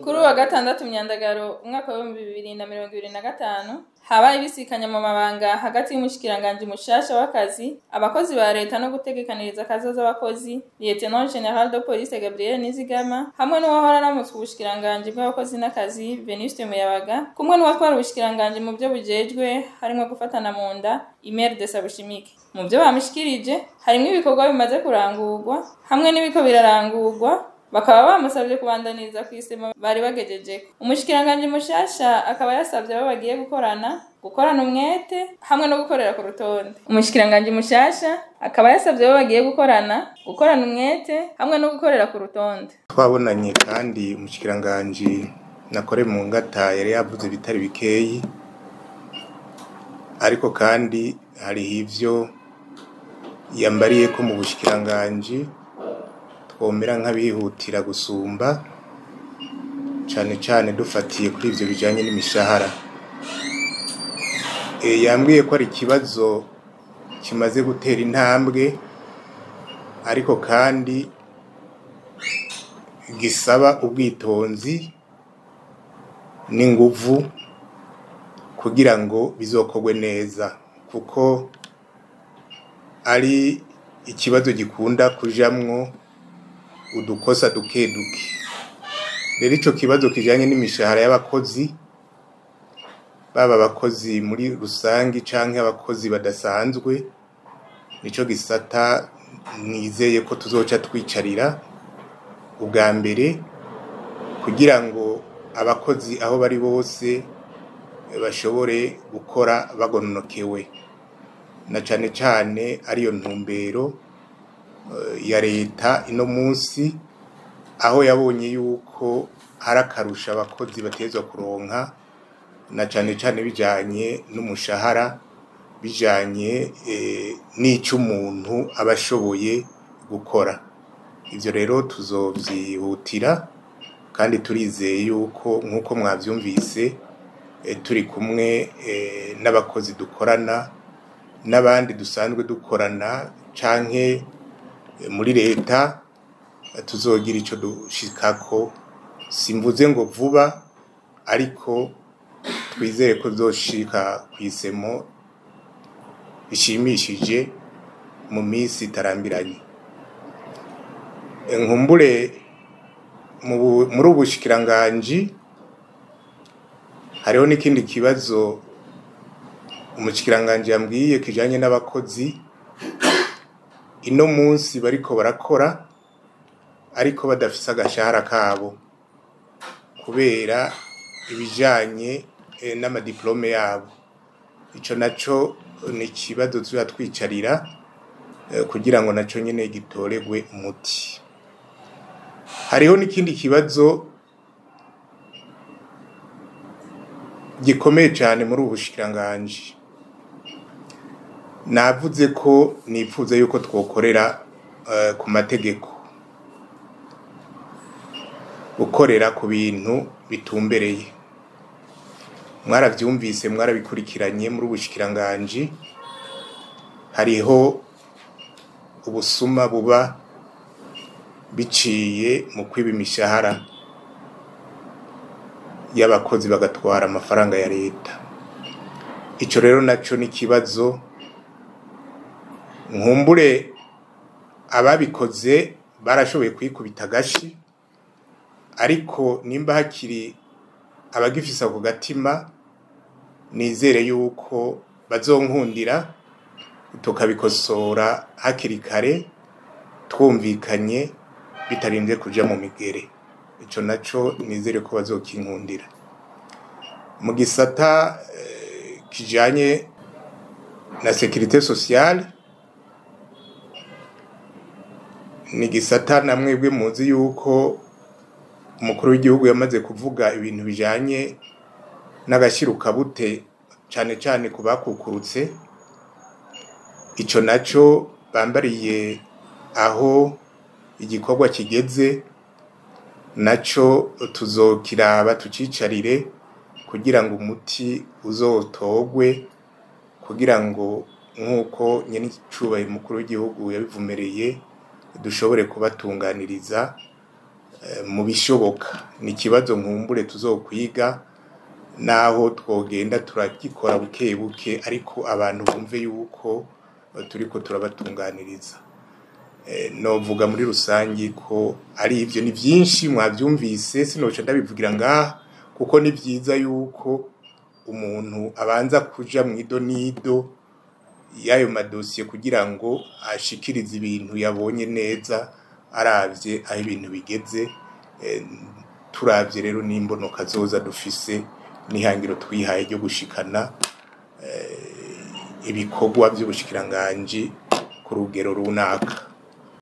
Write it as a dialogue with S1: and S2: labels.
S1: Kuri uwa gatandatu Myandagaro umwaka wa 2025, habaye ibisikanya mu mabanga hagati y'umushikiranganji mushasha w'akazi, abakozi ba leta no gutegekaniriza akazoza abakozi, Lieutenant General de Police Gabriel Nizigama, hamwe n'uwahora aramutswa ubushikiranganji bw'abakozi n'akazi, Venuste Muyabaga, kumwe n'uwatwara ubushikiranganji mu byo bujejwe harimwo gufatana mu nda, Imelde Sabushimike. Mu byo bamushikirije harimwo ibikorwa bimaze kurangurwa hamwe n'ibiko birarangurwa, bakaba bamusabye kubandaniriza kw'isema bari bagejejeko. Umushikiranganji mushasha akaba yasabye abo bagiye gukorana gukorana umwete hamwe no gukorera ku rutonde. Umushikiranganji mushasha akaba yasabye abo bagiye gukorana gukorana umwete hamwe no gukorera ku rutonde.
S2: Twabonanye kandi umushikiranganji nakore mu ngata yari yavuze ibitari bikeyi, ariko kandi hariho ivyo yambariye ko mu bushikiranganji twomera nk'abihutira gusumba, cane cane dufatiye kuri ivyo bijanye n'imishahara. Yambwiye ko ari ikibazo kimaze gutera intambwe, ariko kandi gisaba ubwitonzi n'inguvu kugira ngo bizokorwe neza, kuko ari ikibazo gikunda kujamwo udukosa duke duke. Rero ico kibazo kijanye n'imishahara y'abakozi, baba abakozi muri rusangi canke abakozi badasanzwe, nico gisata nizeye ko tuzoca twicarira ubwa mbere, kugira ngo abakozi aho bari bose bashobore gukora bagononokewe, na cane cane ariyo ntumbero ya leta ino munsi, aho yabonye yuko hari akarusho abakozi bategerezwa kuronka, na cane cane bijanye n'umushahara, bijanye n'ico umuntu aba ashoboye gukora. Ivyo rero tuzovyihutira, kandi turizeye yuko nk'uko mwavyumvise, turi kumwe n'abakozi dukorana n'abandi dusanzwe dukorana canke muri leta, tuzogira ico dushikako. Simvuze ngo vuba, ariko twizere ko tuzoshika kw'isemo ishimishije mu minsi itarambiranye. Nkumbure muri ubu bushikiranganji hariho n'ikindi kibazo umushikiranganji yambwiye kijanye n'abakozi ino munsi bariko barakora ariko badafise agashahara kabo kubera ibijanye n'amadiplome yabo. Ico naco ni ikibazo tuba twicarira kugira ngo naco nyene gitoregwe umuti. Hariho n'ikindi kibazo gikomeye cane muri ubu bushikiranganji. Navuze ko nipfuza yuko twokorera ku mategeko, gukorera ku bintu bitumbereye. Mwaravyumvise, mwarabikurikiranye, muri ubushikiranganji hariho ubusuma buba biciye mu kwiba imishahara y'abakozi bagatwara amafaranga ya leta. Ico rero naco ni ikibazo nkumbure ababikoze barashoboye kwikubita agashi, ariko nimba hakiri abagifise ako gatima, nizere yuko bazonkundira tukabikosora hakiri kare, twumvikanye, bitarinze kuja mu migere. Ico naco nizere ko bazokinkundira. Mu gisata kijanye na sécurité sociale, ni gisata namwebwe muzi yuko umukuru w'igihugu yamaze kuvuga ibintu bijanye n'agashirukabute, cane cane ku bakukurutse. Ico naco bambariye aho igikorwa kigeze, naco tuzokiraba tucicarire kugira ngo umuti uzotogwe, kugira ngo nk'uko nyenicubahiro umukuru w'igihugu yabivumereye dushobore kubatunganiriza. Mu bishoboka ni ikibazo nkumbure tuzokwiga, naho twogenda turagikora buke buke, ariko abantu bumve yuko turiko turabatunganiriza. Novuga muri rusangi ko ari ivyo, ni vyinshi mwavyumvise, sinoca ndabivugira ngaha kuko ni vyiza yuko umuntu abanza kuja mw'idonido y'ayo madosiye kugira ngo ashikirize ibintu yabonye neza, aravye aho ibintu bigeze. Turavye rero n'imbonoka zoza dufise n'ihangiro twihaye ryo gushikana ibikorwa vy'ubushikiranganji ku rugero runaka.